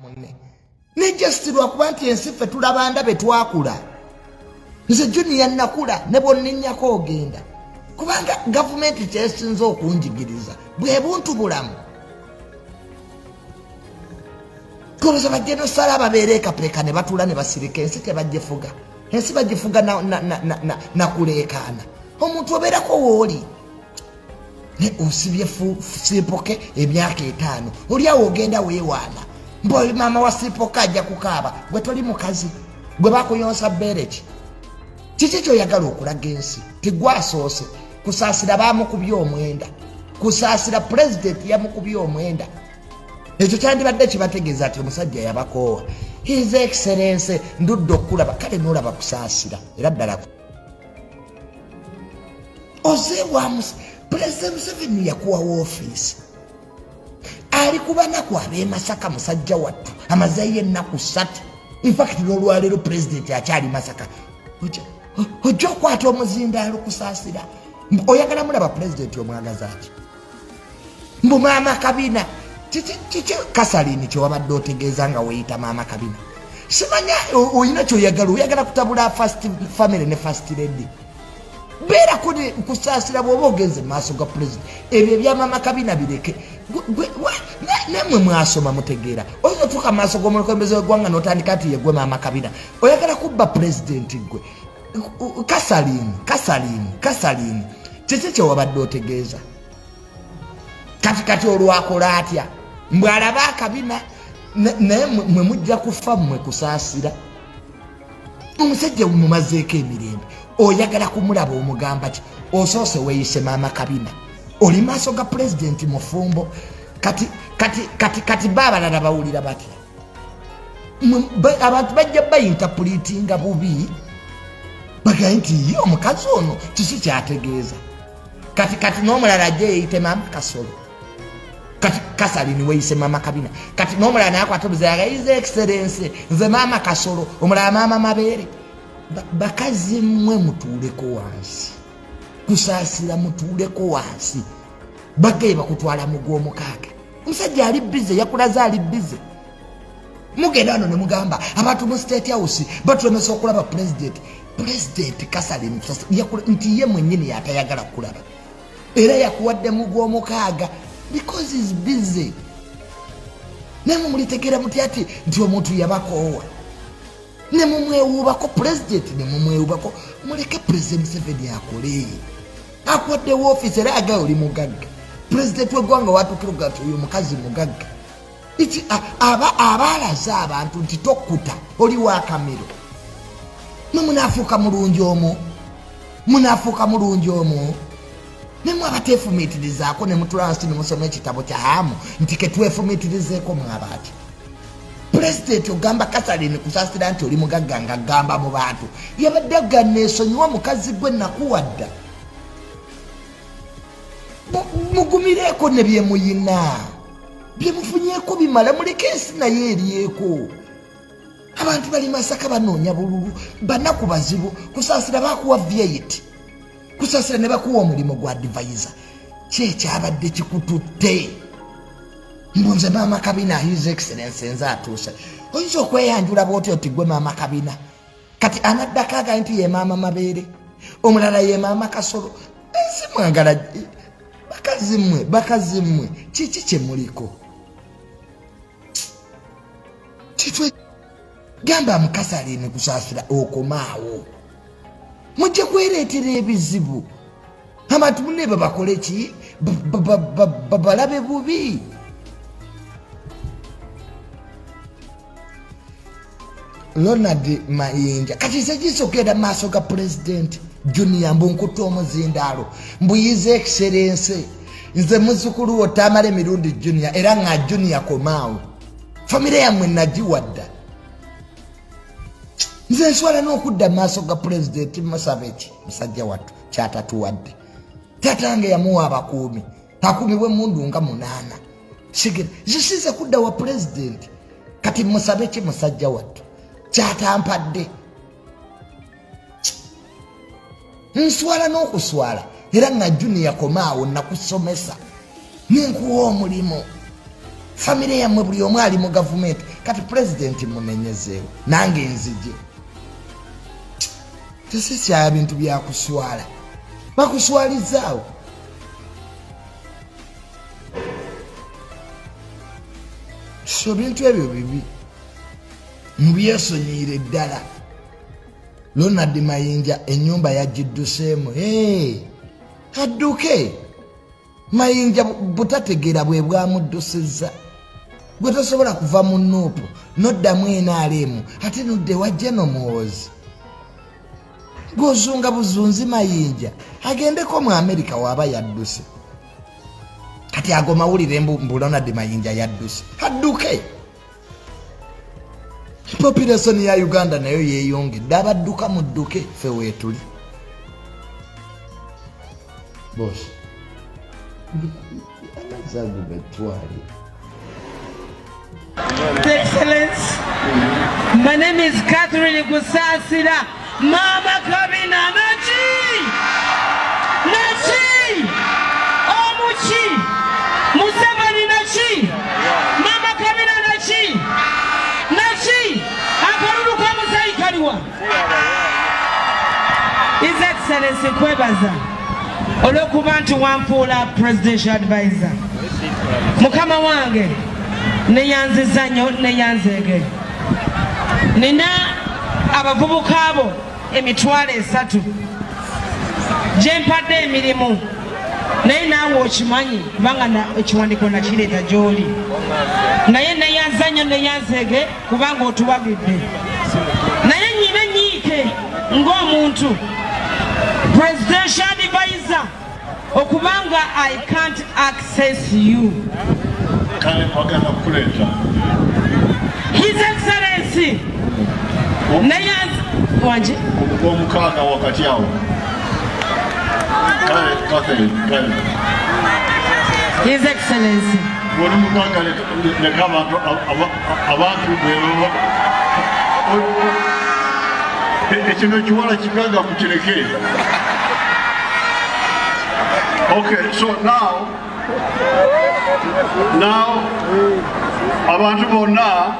munne. Ne just lwakuba nti ensi ffe tulaba ndabe twakula. Nze Junior nakula ne bwonninnyako ogenda, kubanga gavumenti kyesinza okunjigiriza bwe buntu bulamu. Koloza bajenosala babeera ekapeeka ne batuula ne basirika, ensi tebagifuga. Ensi bagifuga nakuleekaana. Omuntu obeerako wooli ne osibye simpoke emyaka 5, oli awo ogenda weewaana mbu maama wa simpoke ajja kukaaba. Gwe toli mukazi, gwe bakuyonsa bbeere ki? Kiki kyoyagala okulaga ensi? Tigwasoose Kusaasira bamukubye omwenda, Kusaasira pulezidenti yamukubye omwenda. Ekyo kyandibadde kibategeeza nti omusajja yabakoowa. His Excellence, ndudde okukulaba, kale nolaba Kusaasira era ddala ozeewamu. Pulezidenti Museveni yakuwa woofiisi, ali ku banaku ab'e Masaka. Musajja wattu amazeeyo ennaku 3. Infact n'olwaleero pulezidenti akyali Masaka. Ojja okwata omuzindaalo, Kusaasira oyagala mulaba pulezidenti, omwagaza ki? Mbu maama kabina. Kiki Kasalini kyewabadde otegeeza nga weeyita maama kabina? Simanya olina kyoyagala, oyagala kutabula first family ne first lady. Beerako Kusaasira bw'oba ogenze mu maaso ga pulezidenti, ebyo ebyamaama kabina bireke. Nemwe mwasoma mutegeera, oyinza otuuka mu maaso g'omukulembeze w'eggwanga n'otandika nti yegwe maama kabina. Oyagala kubba pulezidenti gwe Kasalini, Kasalini, Kasalini, kiki kyewabadde otegeeza? Kati kati olwakola atya? Mbwe alaba akabina. Naye mwe mujja kufa mmwe. Kusaasira omusajja mumazeeko emirembe, oyagala kumulaba omugamba ki? Osoose weeyise maama kabina, oli maaso ga pulezidenti mufumbo. Kati kati kati kati ba abalala bawulira batya? Abantu bajja bayinterpretinga bubi, bagaye nti ye omukazi ono kiki kyategeeza? Kati kati n'omulala ajja yeyite maama kasolo. Kati Kasalini weyise maama kabina, kati n'omulala naye akwata obuzaga, His Excellence, nze maama kasolo, omulala maama mabeere. Bakazi mmwe mutuuleko wansi. Kusaasira mutuuleko wansi. Bagaye bakutwala mu gw'omukaaga. Omusajja ali busy, yakulaze ali busy. Mugenda wano ne mugamba abantu mu State House batulemesa okulaba pulezidenti. Pulezidenti Kasalini nti ye mwennyini yatayagala kulaba, era yakuwadde mu gw'omukaaga because is busy. Naye mumulitegeera mutya ati nti omuntu yabakoowa ne mumwewuubako? Pulezidenti ne mumwewuubako. Muleke Pulezidenti Museveni akole. Akuwadde woofiisi era agaye oli mugagga. Pulezidenti w'eggwanga watuukira oga nti oyo omukazi mugagga. Aba alaze abantu nti tokkuta, oli wakamiro. Mwe munaafuuka mulungi omu, munaafuuka mulungi omu. Nemwe abateefumiitirizaako ne mutula wansi ne musoma ekitabo kya Haamu nti ketwefumiitirizeeko, mwabaaki? Pulezidenti ogamba Kasalini Kusaasira nti oli mugagga nga gamba mu bantu yabadde aganeesonyiwa. Mukazi gwe nakuwadda, mugumireeko ne byemuyina, byemufunyeeko bimala, muleke ensi naye eryeko. Abantu bali Masaka banoonya bululu, banaku bazibu. Kusaasira bakuwa V8, Kusaasira ne bakuwa omulimu gwa advisor. Kyekyabadde kikututte mbu nze maama kabina, His Excellence nze atuuse. Oyinza okweyanjula bwotyo nti gwe maama kabina? Kati anaddako agaye nti ye maama mabeere, omulala ye maama kasolo. Ensi mwagala bakazi mmwe, bakazi mmwe kiki kyemuliko? Kitwe gamba Mukasalini Kusaasira okomaawo, mujja kwereetera ebizibu. Abantu mune babakole ki? Babalabe bubi. Ronald Mayinja, kati nze gisa okugenda mu maaso ga pulezidenti Junior mbu nkutta omuzindaalo mbu His Excellence, nze muzzukulu wo Tamala Emirundi Junior, era nga Junior komaawo, famire yammwe nagiwadda. Nze nswala n'okudda mu maaso ga pulezidenti. Musabeki musajja wattu kyatatuwadde? Tatange yamuwa abakuumi, akuumibwa emundu nga 8. Sigera zisize kudda wa pulezidenti. Kati musabe ki musajja wattu kyatampadde? Nswala n'okuswala. Era nga Junior komaawo, nakusomesa nenkuwa omulimu. Famire yammwe buli omu ali mu gavumenti. Kati pulezidenti munenyezeewo, nange nzije. Tesikyaya bintu byakuswala, bakuswalizaawo. So bintu ebyo bibi, mubyesonyiire ddala. Ronald Mayinja ennyumba yagidduseemu. Adduke Mayinja, butategeera bwe bwamuddusizza. Gwe tosobola kuva mu nuupu noddamu NRM ate nodda ewa Geno Muhoozi. Gw'ozunga buzunzi. Mayinja agendeko mu Amerika waaba yadduse. Kati ago mawulire mbu Ronald Mayinja yadduse, adduke. Population ya Uganda nayo yeeyongedde, abadduka mudduke, ffe weetuli. Boss, amazzi ago gatwale. Excellence, my name is Catherine Gusasira, Mama Kabina Naki, Naki, Omuki, Museveni Naki, Mama Kabina Naki, Naki, akalulu ka muzeeyi kaliwa. His Excellency, nkwebaza olw'okuba nti wamfuula presidential advisor. Mukama wange, neyanziza nnyo, neyanzeege. Nina abavubuka abo 30,000 gye mpadde emirimu, naye naawe okimanyi kubanga ekiwandiiko nakireeta gy'oli. Naye neyanza nnyo, neyanzeege kubanga otuwagidde. Naye nyina enyiike ng'omuntu presidential advisor okubanga I can't access you. Kale wagenda kukuleeta. His Excellency, neyanza wanje. Omukaaga wakati awo. Kale Catherine, kale. His Excellency, oli mugagga, leka abantu bwebaba ekino ekiwala kigagga mukireke. Okay, so now abantu bonna,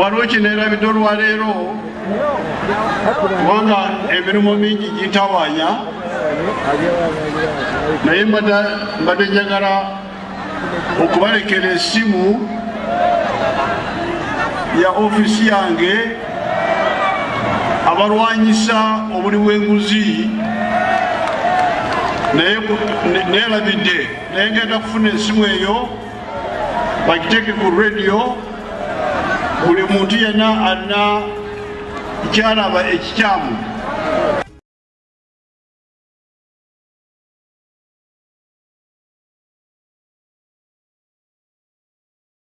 waliwo kineerabidde olwaleero kubanga emirimu mingi gintawaanya, naye mbadde njagala okubalekera essimu ya ofiisi yange. Abalwanyisa obuli bw'enguzi, naye neerabidde, naye ngenda kufuna esimu eyo bagiteeke ku radio. Buli muntu yenna alina kyalaba ekikyamu.